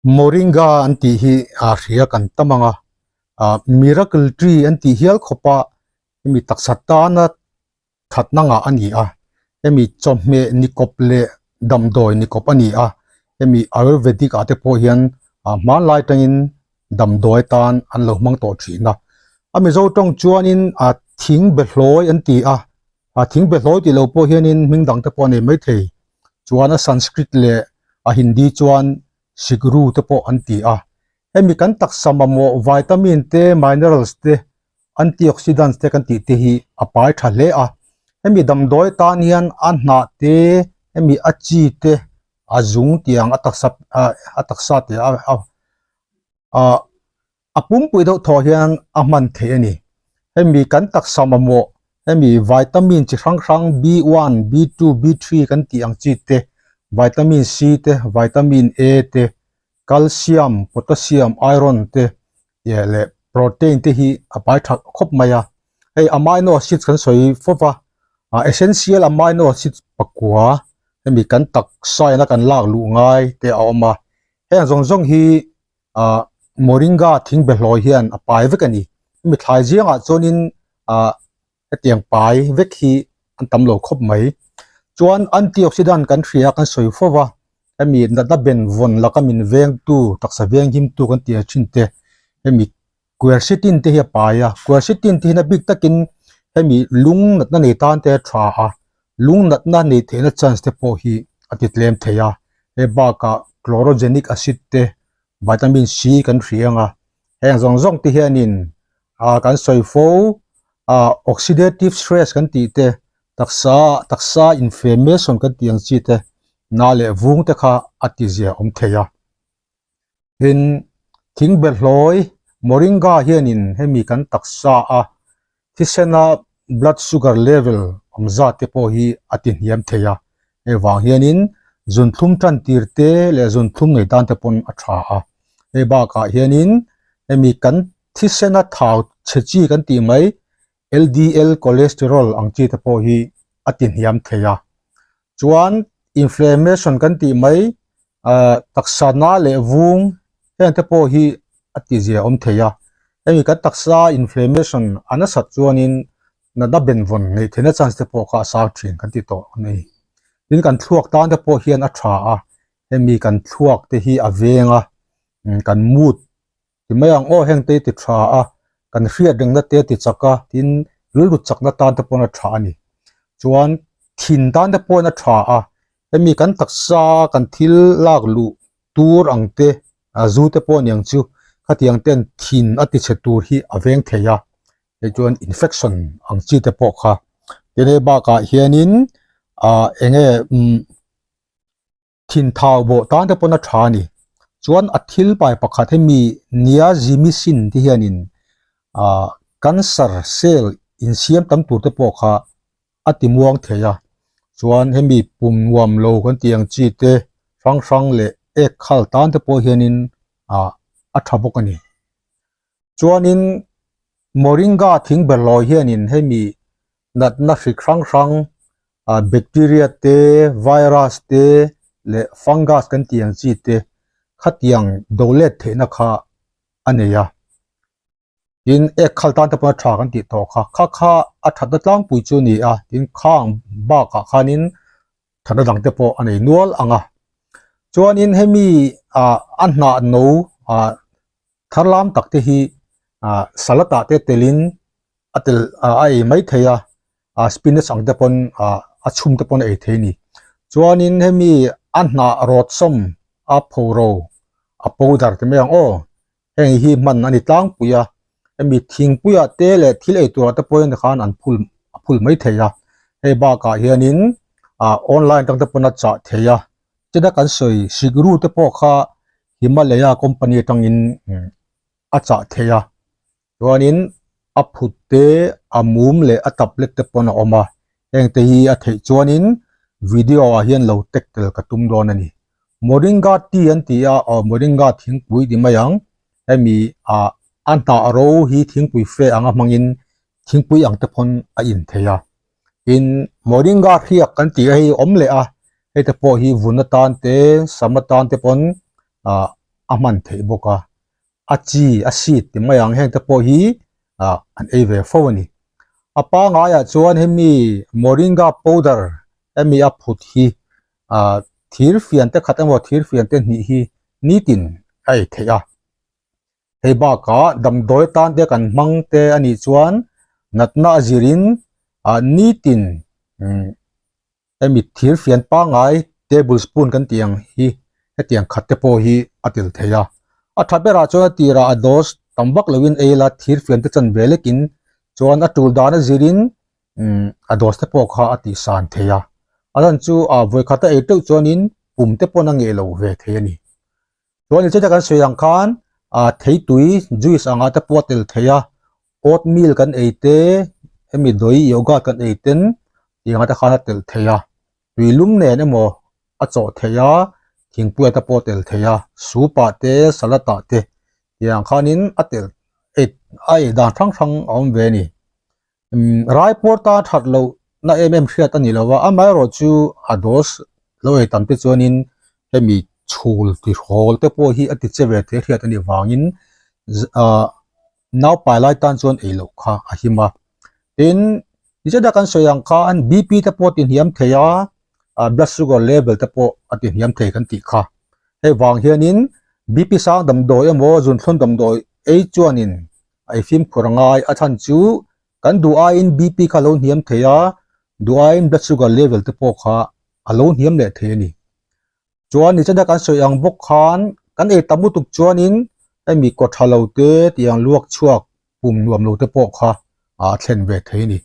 Moringa an tih hi a hria kan tam ang a, ah miracle tree an tih hial khawp a hemi taksa tana thatna ngah a ni a, hemi chawhmeh ni kawp leh damdawi ni kawp a ni a, hemi ayurvedic ah te pawh hian ah hmanlai atangin damdawi atan an lo hmang tawh thin a, a mizo tawng chuanin ah thing behlawi an ti a, ah thing behlawi tih loh pawh hianin hming dang te pawh a nei maithei. Chuan a Sanskrit leh a Hindi chuan Sikru te pawh an ti a. Hemi kan taksa mamawh vitamin te, minerals te, antioxidants te kan tih te hi a pai tha hle a. Hemi damdawi tan hian a hnah te, hemi a chi te, a zung tiang a taksa a taksa te a a A pumpui deuh thawh hian a hman theih a ni. Hemi kan taksa mamawh, hemi vitamin chi hrang hrang B1, B2, B3 kan tih ang chi te, vitamin C te, vitamin A te, calcium, potassium, iron te leh protein te hi a pai tha khawp mai a. Hei amino acids kan sawi fo va, essential amino acids pakua hemi kan taksa ina kan lak luh ngai te a awm a. Heng zawng zawng hi ah moringa thing behlawi hian a pai vek a ni hemi thlai ziangah chuanin ah hetiang pai vek hi an tam lo khawp mai chuan antioxidant kan hria kan sawi fo va hemi natna ben vawn laka min vengtu taksa veng himtu kan tih ang thin te hemi quercetin te hi a pai a quercetin te hian a bik takin hemi lung natna nei tan te a tha a lung natna nei theihna chance te pawh hi a ti tlem thei a hei bakah chlorogenic acid te vitamin C kan hria ang a heng zawng zawng te hianin ah kan sawi fo ah oxidative stress kan tih te taksa taksa inflammation kan tih ang chi te na leh vung te kha a ti zia awm thei a. Tin, thingbehlawi Moringa hianin hemi kan taksa a thisena blood sugar level awm zat te pawh hi a ti hniam thei a, hei vang hianin zunthlum tan tir te leh zunthlum nei tan te pawn a tha a. Hei bakah hianin hemi kan thisena thau chhe chi kan tih mai LDL cholesterol ang chi te pawh hi a ti hniam thei a. Chuan inflammation kan tih mai ah taksa na leh vung heng te pawh hi a ti zia awm thei a. Hemi kan taksa inflammation a nasat chuanin natna benvawn neih theihna chance te pawh kha a sang thin kan ti tawh a ni. Tin kan thluak tan te pawh hian a tha a, hemi kan thluak te hi a veng a, kan mood Ti mai ang aw heng te ti tha a, kan hriat rengna te ti chak a, tin rilru chakna tan te pawhin a tha a ni. Chuan thin tan te pawhin a tha a, hemi kan taksa kan thil lak luh tur ang te, a zu te pawh aniang chu khatiang ten thin a ti chhe tur hi a veng thei a, hei chuan infection ang chi te pawh kha. Tin hei bakah hianin ah eng nge umm. Thin thau bawh tan te pawn a tha a ni. Chuan a thil pai pakhat hemi niazimicin te hianin ah cancer cell insiam tam tur te pawh kha a ti muang thei a. Chuan hemi pum nuam lo kan tih ang chi te hrang hrang leh ek khal tan te pawh hianin ah a tha bawk a ni. Chuanin moringa thing berhlawi hianin hemi natna hrik hrang hrang ah bacteria te virus te leh fungus kan tih ang chi te khatiang do let theihna kha a nei a tin ek khal tan te pawh a tha kan tih tawh kha kha kha a thatna tlangpui chu a ni a tin khang bakah khanin thatna dang te pawh a nei nual ang a chuanin hemi ah a hnah no ah thar lam tak te hi ah salad ah te telin a tel ah a ei mai thei a ah spinach ang te pawn ah a chhum te pawn a ei thei a ni chuanin hemi a hnah rawt sawm a phoro a powder ti mai ang aw heng hi hman a ni tlangpui a hemi thingpuiah te leh thil ei turah te pawhin khan an phul a phul mai thei a hei bakah hianin ah online atang te pawn a chah thei a chutah kan sawi sikru te pawh kha Himalaya company atangin a chah thei a chuanin a phut te a mum leh a tablet te pawn a awm a heng te hi a theih chuanin video ah hian lo tek tel ka tum dawn a ni moringa tea an ti a aw moringa thingpui ti mai ang hemi ah a hnah ro hi thingpui fe anga hmangin thingpui ang te pawn a in thei a tin moringa hriak kan tih a hei awm leh a hei te pawh hi vun atan te sam atan te pawn ah. a hman theih bawk a, a chi a seed ti mai ang heng te pawh hi ah an ei ve fo a ni. A pangaiah chuan hemi moringa powder hemi a phut hi ah thir fian te khat emaw thir fian te hnih hi nitin a ei theih a. Hei bakah damdawi tan te kan hmang te a nih chuan natna a zirin ah nitin umm hemi thir fian pangngai table spoon kan tih ang hi hetiang khat te pawh hi a tel thei a. A tha berah chuan a tirah a dose tam vak loin ei la thir fian te chan ve lekin chuan a tul dan a zirin umm a dose te pawh kha a tih san thei a. A lan chu ah vawikhat a ei teuh chuanin pum te pawn a ngeh lo ve thei a ni. Chuan nichina kan sawi ang khan ah theitui juice anga te pawh a tel thei a, oatmeal kan ei te hemi dawi yogurt kan ei ten tih anga te khan a tel thei a, tui lum nen emaw a chawh thei a, thingpui ah te pawh a tel thei a, soup ah te salad ah te tih ang khanin a tel ei a ei dan hrang hrang a awm ve a ni. Umm raipuar ta that loh na em em hriat a ni lo a, amaherawh chu a dose lo ei tam te chuanin hemi chhul ti hrawl te pawh hi a ti che ve thei hriat a nih vangin ah naupai lai tan chuan ei loh kha a him a. Tin, nichina kan sawi ang khan BP te pawh a ti hniam thei a, ah blood sugar level te pawh a ti hniam thei kan tih kha. Hei vang hianin BP sang damdawi emaw zunthlum damdawi ei chuanin a i fimkhur a ngai. A chhan chu kan duh aiin BP kha a lo hniam thei a, duh aiin blood sugar level te pawh kha a lo hniam leh thei a ni. Chuan nichina kan sawi ang bawk khan kan ei tam lutuk chuanin hemi kaw tha lo te tih ang luak chhuak pum nuam lo te pawh kha a thlen ve thei a ni.